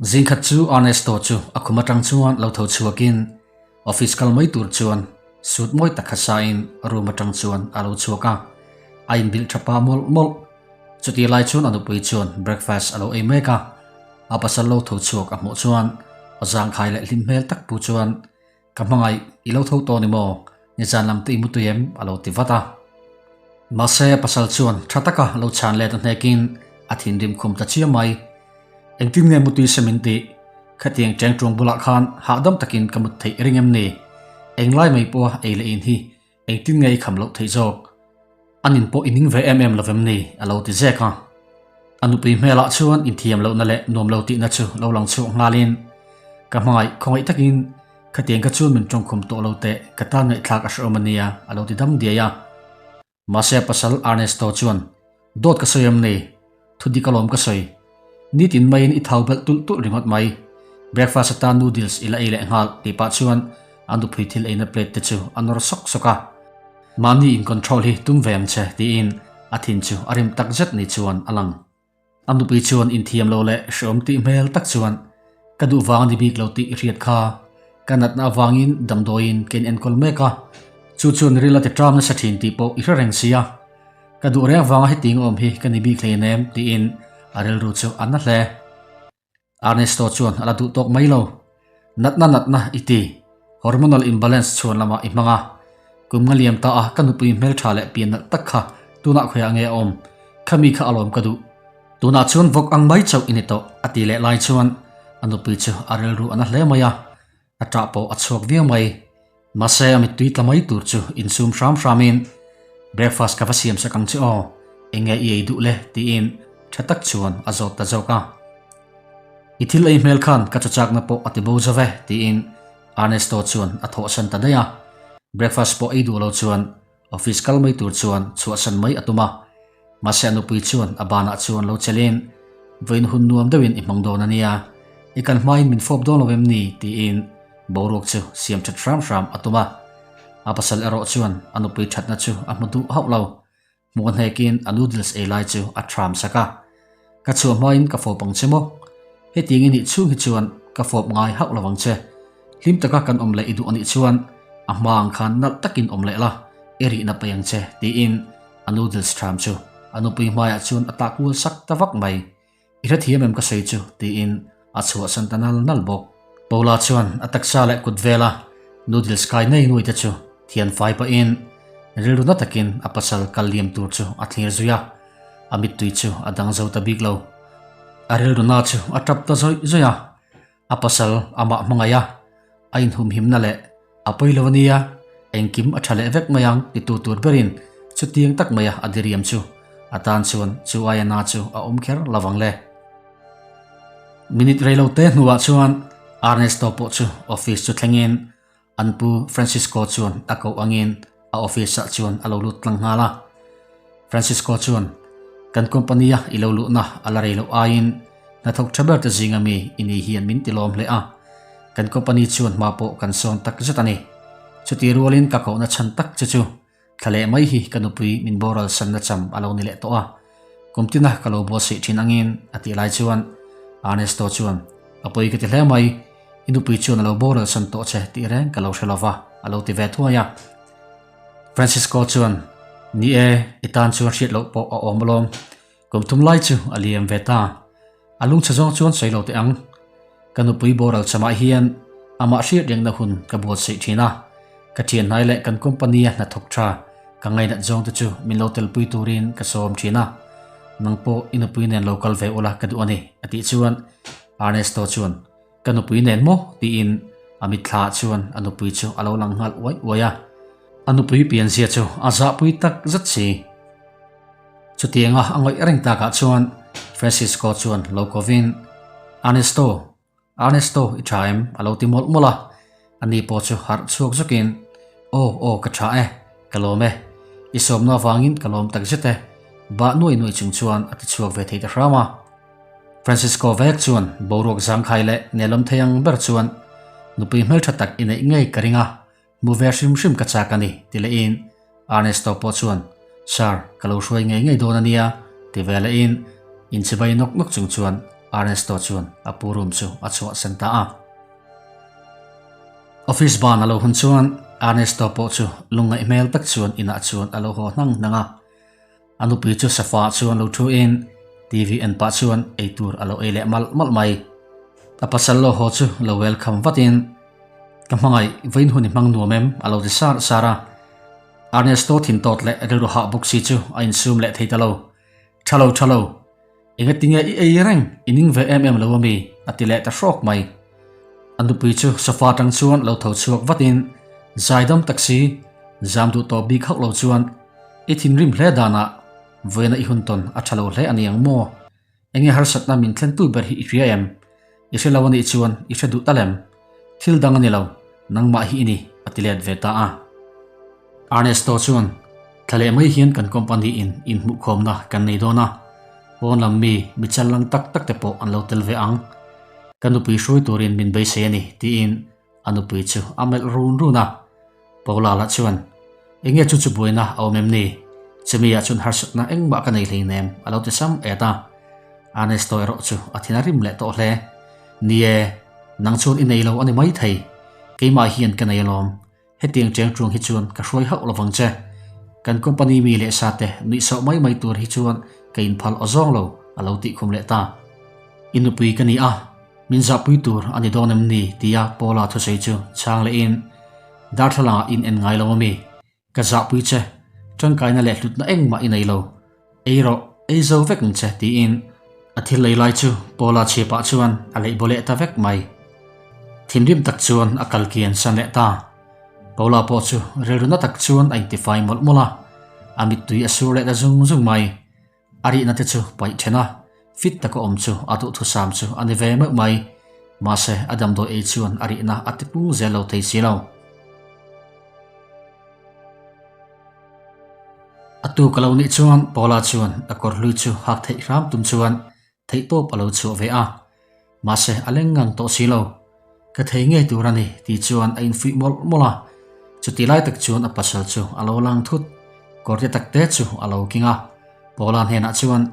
Zingkhat chu Ernesto chu a khum atang chuan lo tho chhuakin office kal mai tur chuan suit mawi tak kha sain room atang chuan a lo chhuak a, a inbilh tha pah mawlh mawlh. Chutih lai chuan a nupui chuan breakfast a lo ei mek a, a pasal lo tho chhuak a hmuh chuan a zangkhai leh hlim hmel tak pu chuan, Ka hmangaih, i lo tho tawh ni maw? Nizan lam te i mutui em? a lo ti vat a. Mahse a pasal chuan tha taka lo chhan let a hnekin a thinrim khum ta chiam mai. Engtin nge mutui se min tih? Khatiang chengtuang bulah khan hahdam takin ka mut theih ring em ni? Englai mai pawha ei leh in hi Engtin nge i kham loh theih zawk? A nin pawh i ning ve em em lo vem ni? a lo ti zek a. A nupui hmelah chuan inthiam lohna leh nuam lo tihna chu lo lang chhuak nghalin, Ka hmangaih khawngaih takin khatiang kha chuan min tawngkhum tawh lo teh, ka tan ngaihthlak a hrehawm a nia, a lo ti dam diai a. Mahse pasal Ernesto chuan, Dawt ka sawi em ni? Thu dik alawm ka sawi. Nitin maiin i thau belh tulh tulh ringawt mai. Breakfast atan noodles i la ei leh nghal tih pah chuan a nupui thil eina plate te chu a nawr sawk sawk a. Mahni in control hi tum ve ang che tiin a thin chu a rim tak zet ni chuan a lang. A nupui chuan inthiam lo leh hreawm tih hmel tak chuan ka duh vang a ni bik lo tih i hriat kha. Ka natna avangin damdawiin ka in enkawl mek a, chu chuan ril a ti ṭam nasa ṭhin tih pawh i hre reng si a. Ka duh reng vanga hetiang awm hi ka ni bik hlein em tiin a rilru chu a na hle. Ernesto chuan a la duh tawk mai lo. Natna natna i ti. Hormonal imbalance chhuan lamah i hmang a. Kum nga liam ta a ka nupui hmeltha leh pian nalh tak kha tunah khawiah nge a awm? Khami kha alawm ka duh. Tunah chuan vawk ang mai chauh i ni tawh a ti leh lai chuan a nupui chu a rilru a na hle mai a. A ṭah pawh a chhuak viau mai. Mahse a mittui tla mai tur chu insum hram hramin breakfast ka va siam sak ang che aw, enge i ei duh le tiin ṭha tak chuan a zawt ta zawk a. I thil ei hmel khan ka chawchakna pawh a ti bo zo ve tiin Ernesto chuan a thawhsan ta daih a. Breakfast pawh ei duh lo chuan Office kal mai tur chuan chhuahsan mai a tum a, mahse a nupui chuan a banah chuan lo chelin, Vawiin hun nuam deuhin i hmang dawn a nia, i kal hmain min fawp dawn lo em ni? tiin boruak chu siam that hram hram a tum a. A pasal erawh chuan a nupui thatna chu a hmu duh hauh lo, hmuh a hnekin a noodles ei lai chu a thram sak a, Ka chhuah hmain ka fawp ang che maw? Hetiang i nih chhung hi chuan ka fawp ngai hauh lo ang che. Hlim taka kan awm leh i duh a nih chuan a hma ang khan nalh takin awm leh la, i rihna paih ang che, tiin a noodles ṭham chu a nupui hmaiah chuan a tah kual sak ta vak mai. I hrethiam em ka sawi chu? tiin a chhuahsan ta nal nal bawk. Paula chuan a taksa leh kut vela noodles kai nei nuai te chu thian fai pahin rilru na takin a pasal kal liam tur chu a thlir zui a. A mittui chu a dang zo ta bik lo. A rilru na chu a tap ta zawih zawih a, a pasal amah hmangaih a, a inhumhimna leh a pawi lo ania, engkim a tha leh vek mai ang ti tu tur berin chutiang tak maia a diriam chu a tan chuan chu aia na chu a awm kher lo vang le. Minute rei lo te hnuah chuan Ernesto pawh chu office chu thlengin An pu Francisco chuan a koh angin a office ah chuan a lo lut tlang nghal a. Francisco chuan, Kan company a i lo luhna a la rei loh aiin hnathawk tha ber te zinga mi i ni hian min ti lawm hle a. Kan company chuan hma pawh kan sawn tak zet a ni. Chuti rualin ka kohna chhan tak che chu Thla leh mai hi ka nupui min boral sanna cham a lo ni leh tawh a, kum tina ka lo buatsaih thin angin a tih lai chuan Ernesto chuan, A pawi ka ti hle mai, i nupui chuan a lo boral san tawh che tih reng ka lo hre lo va, a lo ti ve thuai a. Francisco chuan, Ni e, i tan chuan hriat loh pawh a awm alawm, kum thum lai chu a liam ve ta. A lungchhe zawng chuan sawi lo teh ang. Ka nupui boral chamah hian amah hriat rengna hun ka buatsaih thin a, ka thianhnai leh kan company-a hnathawk tha ka ngainat zawngte chu min lo telpui turin ka sawm thin a, nang pawh i nupui nen lo kal ve ula ka duh a ni, a tih chuan Ernesto chuan, Ka nupui nen maw? tiin a mitthlaah chuan a nupui chu a lo lang nghal uai uai a, a nupui pianzia chu a zahpui tak zet si. Chutianga a ngawih reng takah chuan Francisco chuan lo kovin, Ernesto, Ernesto, i tha em? a lo ti mawlh mawlh a. Ani pawh chu harh chhuak zukin, Aw, aw, ka tha e, ka lawm e. I sawmna avangin ka lawm takzet e, bah nuai nuai chung chuan a ti chhuak ve thei ta hram a. Francisco vek chuan boruak zangkhai leh nelawm thei ang ber chuan nupui hmeltha tak i neih ngei ka ring a, Hmu ve hrim hrim ka chak a ni, ti lehin Ernesto pawh chuan, Sir, ka lo hruai ngei ngei dawn a nia, ti ve lehin inchibai nawk nawk chung chuan Ernesto chuan a pu room chu a chhuahsan ta a. Office ban a lo hun chuan Ernesto pawh chu lungngaih hmel tak chuan inah chuan a lo haw hnang hnang a. A nupui chu sofa ah chuan lo thu in TV en pah chuan eitur a lo ei leh malh malh mai. A pasal lo haw chu lo welcome vat in Ka hmangaih vawiin hun i hmang nuam em? a lo ti sar sar a. Ernesto thin tawt leh rilru hah bawk si chu a insum leh thei ta lo. Tha lo tha lo. Engatinge i ei reng i ning ve em em lo ami? a ti leh ta hrawk mai. A nupui chu sofa atang chuan lo tho chhuak vatin zaidam tak si, zam duh tawh bik hauh lo chuan i thinrim hle danah vawiina i hun tawn a tha lo hle a ni ang maw? Enge harsatna min thlentu ber hi i hria em? I hre lo a nih chuan i hre duh tal em? Thil dang a ni lo, nangmah hi i ni, a ti let ve ta a. Ernesto chuan, Thla leh mai hian kan company in inhmuhkhawmna kan nei dawn a, pawn lam mi mi chal lang tak tak te pawh an lo tel ve ang. Ka nupui hruai turin min beisei a ni, tiin a nupui chu a melh run run a. Paula lah chuan, Enge chu chu buaina a awm em ni? Chumi ah chuan harsatna engmah ka nei hleinem, a lo ti sam et a. Ernesto erawh chu a thin a rim leh tawh hle. Ni e, nang chuan i nei lo a ni maithei. Keimah hian ka nei alawm. Hetiang cheng chuang hi chuan ka hruai hauh lovang che. Kan company mi leh sa te nuihsawh mai mai tur hi chuan ka inphal aw zawng lo, a lo tih khum leh ta. I nupui ka ni a, min zahpui tur a ni dawn em ni? tia Paula thusawi chu chhang lehin, Darthlalangah in en ngai lo a mi? Ka zahpui che, tangkaina leh hlutna engmah i nei lo. Ei rawh, ei zo vek ang che, tiin a thil lei lai chu Paula chhipah chuan a leih baw leh ta vek mai. Thinrim tak chuan a kal kian san leh ta. Paula pawh chu rilru na tak chuan a intifai mawlh mawlh a, a mittui a sur leh ta zung zung mai. A rihna te chu paih then a, fit taka awm chu a duhthusam chu a ni ve meuh mai. Mahse, a damdawi ei chuan a rihna a tipung zel lo thei si lo. A tuk a lo nih chuan Paula chuan a kawr hlui chu hak theih hram tum chuan theihtawp a lo chhuah ve a. Mahse, a leng ngang tawh si lo. Ka thei ngei tur a ni tih chuan a infuih mawlh mawlh a. Chuti lai tak chuan a pasal chu a lo lang thut. Kawrte takte chu a lo king a. Paula hnenah chuan,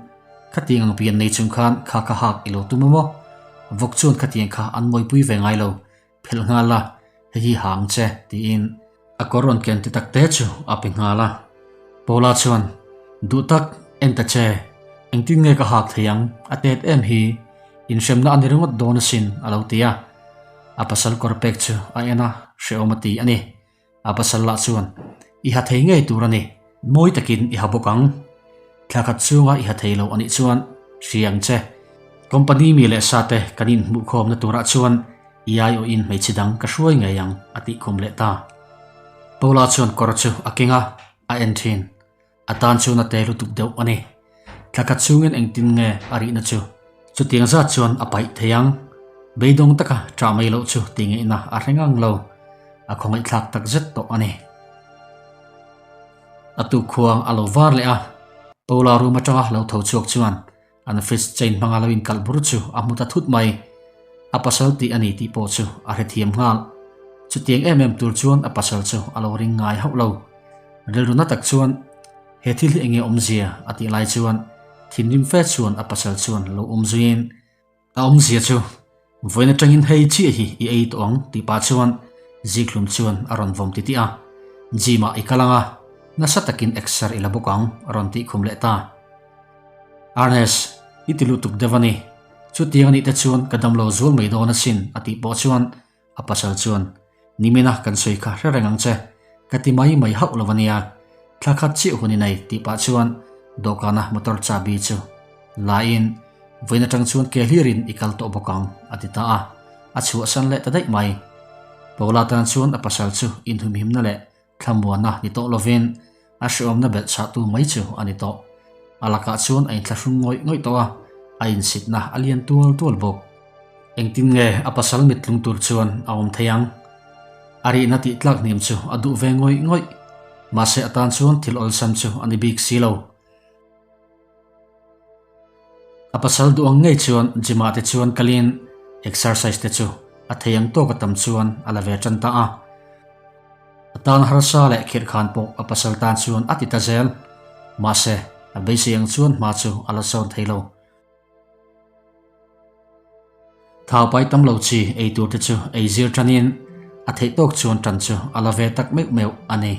Khatiang ang pian nei chung khan kha kha hak i lo tum a maw? Vawk chuan khatiang kha an mawipui ve ngai lo. Phelh nghal la, hei hi ha ang che, tiin a kawr rawn ken ti tak te chu a pe nghal a. Paula chuan, Duh tak, en ta che, engtin nge ka hak thei ang, a tet em hi, inhremna a ni ringawt dawn asin, a lo ti a. A pasal kawr pek chu a en a, hrehawm a ti a ni. A pasal lah chuan, I ha thei ngei tur a ni, mawi takin i ha bawk ang. Thla khat chhunga i ha thei lo a nih chuan hria ang che. Company mi leh sa te kan inhmuhkhawmna turah chuan i aiawhin hmeichhe dang ka hruai ngei ang, a tih khum leh ta. Paula chuan kawr chu a keng a, a en thin. A tan chuan a te lutuk deuh a ni. Thla khat chhungin engtin nge a rihna chu chutiang zat chuan a paih thei ang. Beidawng taka ṭah mai loh chu tih ngaihna a hre ngang lo. A khawngaihthlak tak zet tawh a ni. A tukkhua a lo var leh a, Paula room aṭanga lo tho chhuak chuan An fridge chain hmanga lo inkalh bur chu a hmu ta thut mai. A pasal tih a ni tih pawh chu a hrethiam nghal. Chutiang em em tur chuan a pasal chu a lo ring ngai hauh lo. Rilru na tak chuan, He thil hi enge awmzia? a tih lai chuan thinrim fe chuan a pasal chuan lo awm zuiin, A awmzia chu vawiin atangin hei chiah hi i ei tawh ang tih pah chuan zikhlum chuan a rawn vawm titih a, Gym ah i kal ang a, nasa takin exer i la bawk ang a rawn tih khum leh ta. Ernest, i ti lutuk deuh a ni. Chutiang a nih te chuan ka damlo zual mai dawn asin a tih pawh chuan A pasal chuan, Nimina kan sawi kha hre reng ang che, ka ti mai mai hauh lo a nia, thla khat chiah hun i nei tih pah chuan dawhkana motor chabi chu laiin vawiin atang chuan ke hlirin i kal tawh bawk ang a ti ta a, a chhuahsan leh ta daih mai. Paula tan chuan a pasal chu inhumhimna leh Thlamuana ni tawh lovin a hrehawmna belh chhahtu mai chu a ni tawh. A lakah chuan a inthlahrung ngawih ngawih tawh a, a insitna a lian tual tual bawk. Engtin nge a pasal mittlung tur chuan a awm thei ang? A rihna tih tlak hniam chu a duh ve ngawih ngawih. Mahse a tan chuan thil awlsam chu a ni bik si lo. A pasal duh ang ngei chuan gym ah te chuan kalin exercise te chu a thei ang tawk a tam chuan a la ve tan ta a. A tan harsa leh khirh khan pawh a pasal tan chuan a ti ta zel. Mahse, a beisei ang chuan hma chu a la sawn thei lo. Thau pai tam lo chi ei tur te chu ei zir tanin a theih tawk chuan tan chu a la ve tak meuh meuh a ni.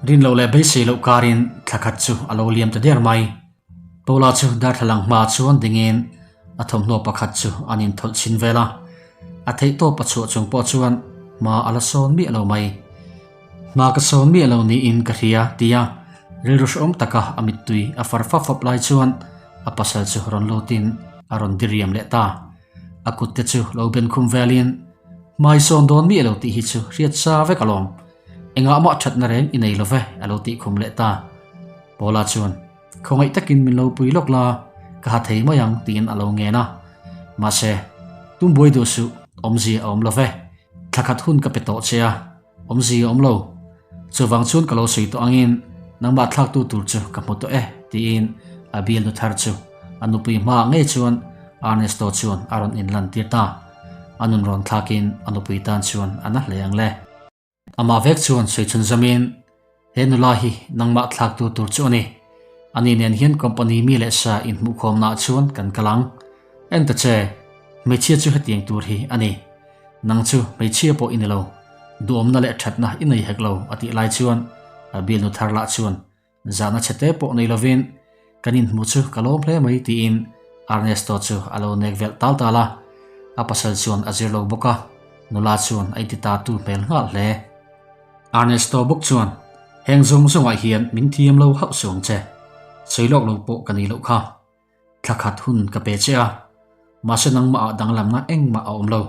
Rin loh leh beisei loh karin thla khat chu a lo liam ta der mai. Paula chu darthlalang hmaah chuan dingin a thawmhnaw pakhat chu an inthawlh chhin vel a, a theihtawp a chhuah chung pawh chuan hma a la sawn miah lo mai. Hma ka sawn miah lo niin ka hria tia rilru hrehawm taka a mittui a far fap fap lai chuan a pasal chu rawn lutin a rawn diriam leh ta. A kut te chu lo ben khum velin hmai sawn dawn miah lo tih hi chu hriat sa vek alawm. Engah mah thatna reng i nei lo ve a lo tih khum leh ta. Paula chuan, Khawngaih takin min lo pui lawk la, ka ha thei mai ang tiin a lo ngen a. Mahse, tum buai duh suh, awmzia a awm lo ve. Thla khat hun ka pe tawh che a, awmzia a awm lo. Chuvang chuan ka lo sawi tawh angin nangmah thlaktu tur chu ka hmu tawh e tiin a bialnu thar chu a nupui hmaah ngei chuan Ernesto chuan a rawn inlantir ta. A nun rawn thlakin a nupui tan chuan a na hle ang le. Amah vek chuan sawi chhun zamin, He nula hi nangmah thlaktu tur chu a ni. Ani nen hian company mi leh sa inhmuhkhawmnaah chuan kan kal ang. En ta che, hmeichhia chu hetiang tur hi a ni. Nang chu hmeichhia pawh i ni lo, duhawmna leh thatna i nei hek lo a tih lai chuan a bialnu thar lah chuan Zahna chhe te pawh nei lovin kan inhmu chu ka lawm hle mai tiin Ernesto chu a lo nek velh tal tal a, a pasal chuan a zir lo bawk a, nula chuan a inti ta tu hmel nghal hle. Ernesto bawk chuan, Heng zawng zawngah hian min thiam lo hauh suh ang che, sawi lawk lo pawh ka ni loh kha. Thla khat hun ka pe che a, mahse nangmah ah danglamna engmah a awm lo.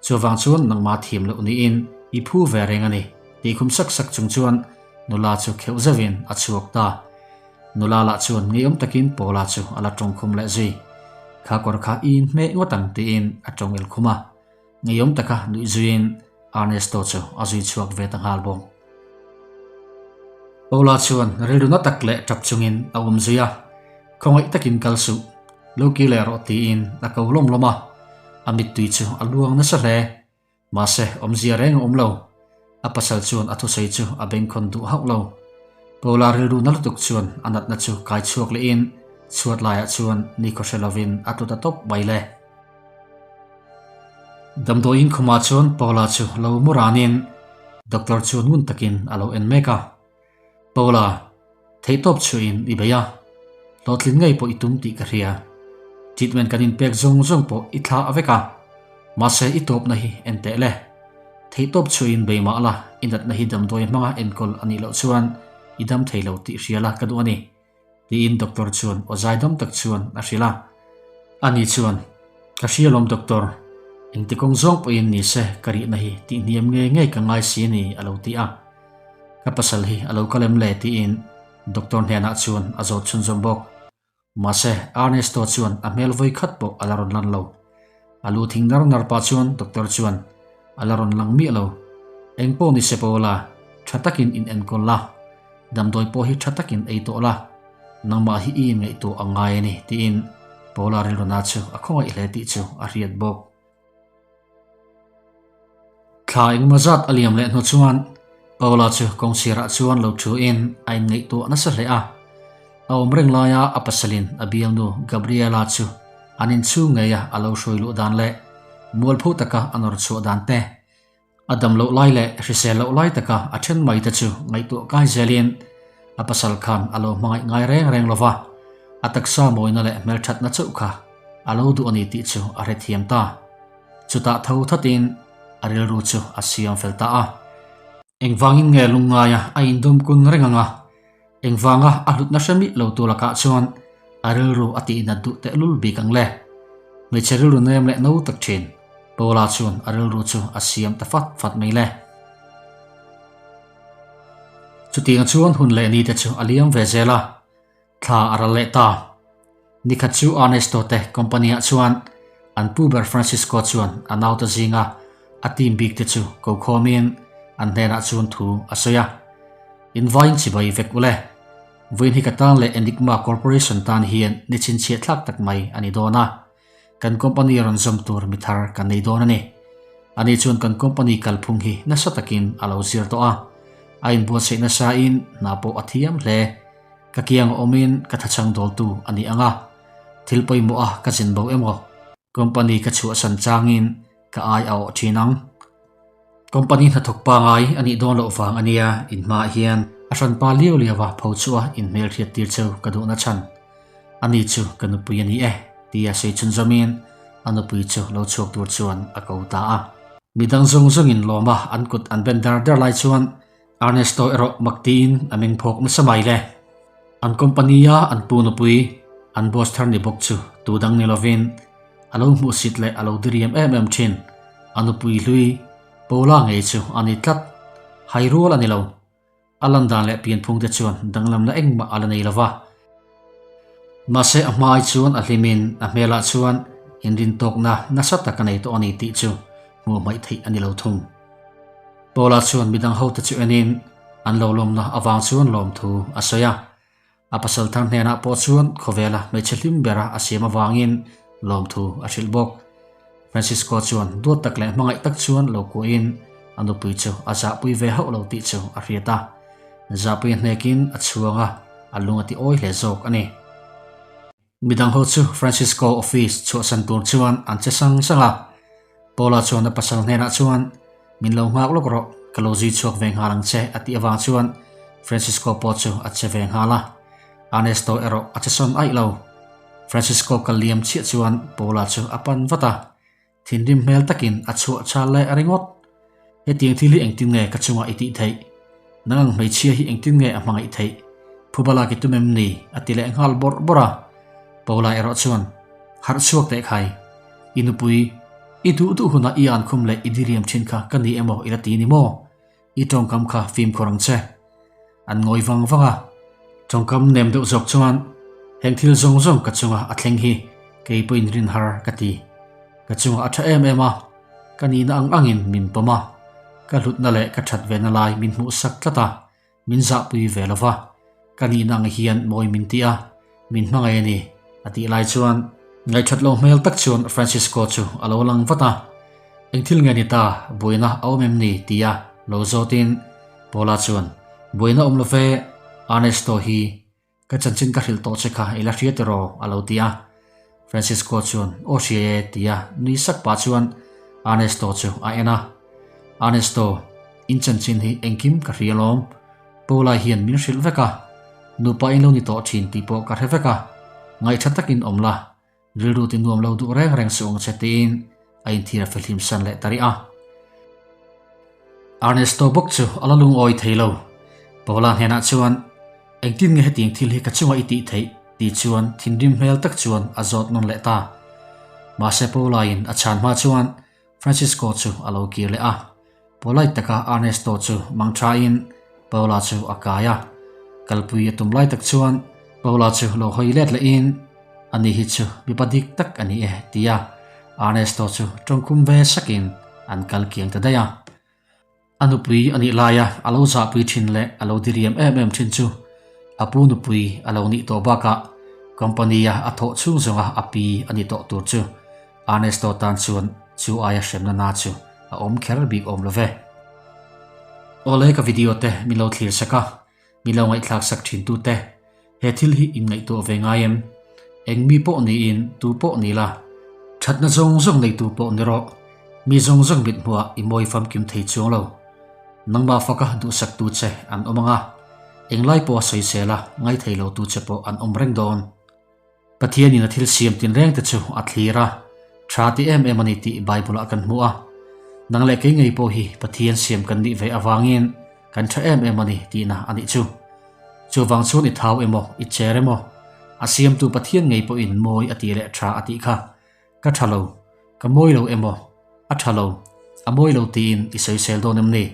Chuvang chuan nangmah thiam loh niin i phu ve reng a ni, tih khum sak sak chung chuan nula chu kheuh zeuhin a chhuak ta. Nula lah chuan ngeiawm takin Paula chu a la tawng khum leh zui. Kha kawr kha i inhmeh ngawt ang tiin a tawng el khum a. Ngeiawm taka nuih zuiin Ernesto chu a zui chhuak ve ta nghal bawk. Paula chuan rilru na tak leh tap chungin a awm zui a, Khawngaih takin kal suh, lo kir leh rawh tiin a ko lawm lawm a, a mittui chu a luang nasa hle. Mahse, awmzia reng a awm lo. A pasal chuan a thusawi chu a bengkhawn duh hauh lo. Paula rilru na lutuk chuan a natna chu kai chhuak lehin chhuat laiah chuan nikhaw hre lovin a tlu ta tawp mai le. Damdawiin khumah chuan Paula chu lo mu ranin doctor chu ngun takin a lo en mek a. Paula, theihtawp chhuahin i bei a, hlawhtlin ngei pawh i tum tih ka hria. Treatment kan inpek zawng zawng pawh i thla a vek a, mahse i tawpna hi en teh le. Theihtawp chhuahin bei mah la, i natna hi damdawi hmanga enkawl a nih loh chuan i dam thei lo tih hria la ka duh a ni. Tiin doctor chuan aw zaidam tak chuan a hrilh a. Ani chuan, Ka hria lawm doctor, engti kawng zawng pawhin ni se ka rihna hi tihhniam ngei ngei ka ngai si ni a lo ti a. Ka pasal hi a lo kal em le tiin doctor hnenah chuan a zawt chhunzawm bawk. Mahse Ernesto chuan a hmel vawi khat pawh a la rawn lan lo. A lu thing nar nar pah chuan doctor chuan a la rawn lang miah lo. Eng pawh ni se Paula, tha takin in enkawl la. Damdawi pawh hi tha takin ei tawh la. Nangmah hi i inngaihtuah a ngai a ni tiin Paula rilruna chu a khawngaih hle tih chu a hriat bawk. Thla engemaw zat a liam leh hnu chuan Paula chu kawngsirah chuan lo thuin a inngaihtuah nasa hle a. A awm reng laia a pasalin a bialnu Gabriela chu an inchhung ngeia a lo hruai luh dan leh mualpho taka a nawr chhuah dan te, a dam loh lai leh hrisel loh lai taka a then mai te chu ngaihtuah kai zelin a pasal khan a lo hmangaih ngai reng reng lo va, a taksa mawina leh hmelthatna chauh kha a lo duh a ni tih chu a hrethiam ta. Chutah tho thatin a rilru chu a siam fel ta a. Engvangin nge lungngaia a indawm kun reng ang a? Engvanga a hlutna hre mih lo tu lakah chuan a rilru a tihnat duh tehlul bik ang le? Hmeichhe rilru nem leh no tak thin Paula chuan a rilru chu a siam ta fat fat mai le. Chutiang chuan hun leh nite chu a liam ve zel a. Thla a ral leh ta. Nikhat chu Ernesto te company ah chuan an pu ber Francisco chuan a naute zinga a team bik te chu ko khawmin an hnenah chuan thu a sawi a. In vain chibai vek ule. Vawiin hi ka tan leh Enigma Corporation tan hian ni chhinchhiah thlak tak mai a ni dawn a. Kan company rawn zawm tur mi thar kan nei dawn a ni. Ani chuan kan company kalphung hi nasa takin a lo zir tawh a. A inbuatsaih nasain hna pawh a thiam hle. Ka kiang a awmin ka thachang dawltu a ni ang a. Thil pawimawh a ka zin bo emaw, company ka chhuahsan changin ka ai a awh thin ang. Company hnathawk pangai a nih dawn loh vang a nia, in hmaah hian a hranpa liau liau a pho chhuah a inhmelhriat tir cheu ka duhna chhan. Ani chu ka nupui a ni e, tia sawi chhunzawmin a nupui chu lo chhuak tur chuan a ko ta a. Midang zawng zawngin lawma an kut an ben dar dar lai chuan Ernesto erawh mak tiin a meng phawk nasa mai le. An company-a an pu nupui, an boss thar ni bawk chu tu dang ni lovin a lo hmuhsit leh a lo diriam em em thin. A nupui hlui Paula ngei chu a ni tlat. Hai rual a ni lo. A lan dan leh pianphung te chuan danglamna engmah a la nei lo va. Mahse a hmai chuan a hlimin a hmelah chuan inrintawkna nasa tak a nei tawh a ni tih chu hmuh hmaih theih a ni lo thung. Paula chuan midang hote chu enin an lo lawmna avang chuan lawmthu a sawi a. A pasal thar hnenah pawh chuan khawvela hmeichhe hlim bera a siam avangin lawmthu a hrilh bawk. Francisco chuan duat tak leh hmangaih tak chuan lo kuahin a nupui chu a zahpui ve hauh lo tih chu a hriat a. Zahpui a hnekin a chhuang a, a lung a ti awi hle zawk a ni. Midang ho chu Francisco office chhuahsan tur chuan an che sang sang a. Paula chuan a pasal hnenah chuan, Min lo nghak lawk rawh, ka lo zui chhuak ve nghal ang che a tih avang chuan Francisco pawh chu a che ve nghal a. Ernesto erawh a che sawn aih lo. Francisco kal liam chiah chuan Paula chu a pan vat a. Thinrim hmel takin a chhuah chal leh a ringawt. Hetiang thil hi engtin nge ka chungah i tih theih? Nang ang hmeichhia hi engtin nge a hmangaih theih? Phuba lak i tum em ni? a ti leh nghal bawrh bawrh a. Paula erawh chuan, Harh chhuak teh khai. I nupui, i duh duh hunah i ankhum leh i diriam thin kha ka ni emaw i la ti ni maw? I tawngkam kha fimkhur ang che. An ngawi vang vang a, tawngkam nem deuh zawk chuan heng thil zawng zawng ka chunga a thleng hi kei pawhin rin har ka ti. Ka chunga a tha em em a, ka nihna ang angin min pawm a, ka hlutna leh ka that vena lai min hmuhsak tlat a, min zahpui ve lo va, ka nihna ang hian mawi min ti a, min hmangaih a ni, a tih lai chuan ngaihthat lo hmel tak chuan Francisco chu a lo lang vat a, Eng thil nge ni ta, buaina a awm em ni? tia lo zawtin Paula chuan, Buaina awm lo ve, Ernesto hi ka chanchin ka hrilh tawh che kha i la hria tiraw? a lo ti a. Francisco chuan, Aw hria e, tia nui sak pah chuan Ernesto chu a en a. Ernesto, in chanchin hi engkim ka hria alawm. Paula hian min hrilh vek a, nupa in lo ni tawh thin tih pawh ka hre vek a, ngaihṭha takin awm la, rilru ti nuam lo duh reng reng suh ang che tiin a inthir a fehlim san leh ta rih a. Ernesto bawk chu a la lungawi thei lo. Paula hnenah chuan, Engtin nge hetiang thil hi ka chungah i tih theih? tih chuan thinrim hmel tak chuan a zawt nawn leh ta. Mahse Paula-in a chhan hma chuan Francisco chu a lo kir leh a, polite taka Ernesto chu mang thain Paula chu a kai a. Kalpui a tum lai tak chuan Paula chu lo hawi let lehin, Ani hi chu mipa dik tak a ni e, tia Ernesto chu tawngkhum ve sakin an kal kiang ta daih a. A nupui a nih laia a lo zahpui thin leh a lo diriam em em thin chu a pu nupui a lo nih tawh bakah company-a a thawh chhung zawnga a pi a ni tawh tur chu Ernesto tan chuan chu aia hremna na chu a awm kher bik awm lo ve. Awle ka video te min lo thlir sak a, min lo ngaihthlak sak thin tu te He thil hi in ngaihtuah ve ngai em? Eng mi pawh niin tu pawh ni la, thatna zawng zawng neitu pawh ni rawh, mi zawng zawng mit hmuah i mawi famkim thei chuang lo. Nangmah faka duhsaktu che an awm ang a, englai pawha sawisel a ngaithei lotu che pawh an awm reng dawn. Pathianin a thil siam tinreng te chu a thlir a, tha ti em em a ni tih Bible-ah kan hmu a. Nang leh kei ngei pawh hi Pathian siam kan nih ve avangin kan tha em em a ni tihna a nih chu. Chuvang chuan i thau emaw, i cher emaw, a siamtu Pathian ngei pawhin mawi a tih leh tha a tih kha, ka tha lo, ka mawi lo emaw, a tha lo, a mawi lo tiin i sawisel dawn em ni?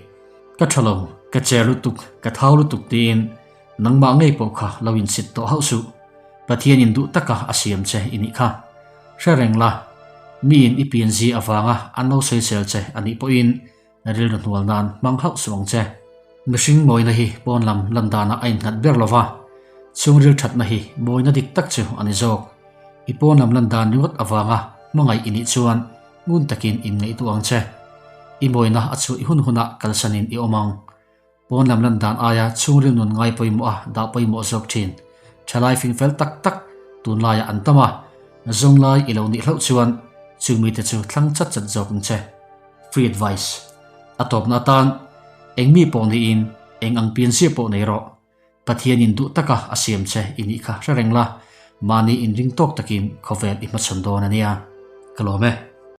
Ka tha lo, ka cher lutuk, ka thau lutuk tiin nangmah ngei pawh kha lo insit tawh hauh suh. Pathianin duh taka a siam che i nih kha. Hre reng la, miin i pianzi avanga an lo sawisel che a nih pawhin rilru hnual nan hmang hauh suh ang che. Mihring mawina hi pawn lam lan danah a innghat ber lo va, chhungril thatna hi mawina dik tak chu a ni zawk. I pawn lam lan dan ringawt avanga hmangaih i nih chuan ngun takin inngaihtuah ang che. I mawina a chhuah i hun hunah kalsanin i awm ang. Pawn lam lan dan aia chhungril nun ngai pawimawh a dah pawimawh zawk thin. Thalai fingfel tak tak tunlaiah an tam a. Zawnglai i lo nih hlauh chuan chu mite chu thlang chat chat zawk ang che. Free advice. A tawpna atan, eng mi pawh niin eng ang pianzia pawh nei rawh. Pathianin duh taka a siam che i nih kha hre reng la, mahni inring tawk takin khawvel i hmachhawn dawn a nia. Ka lawm e.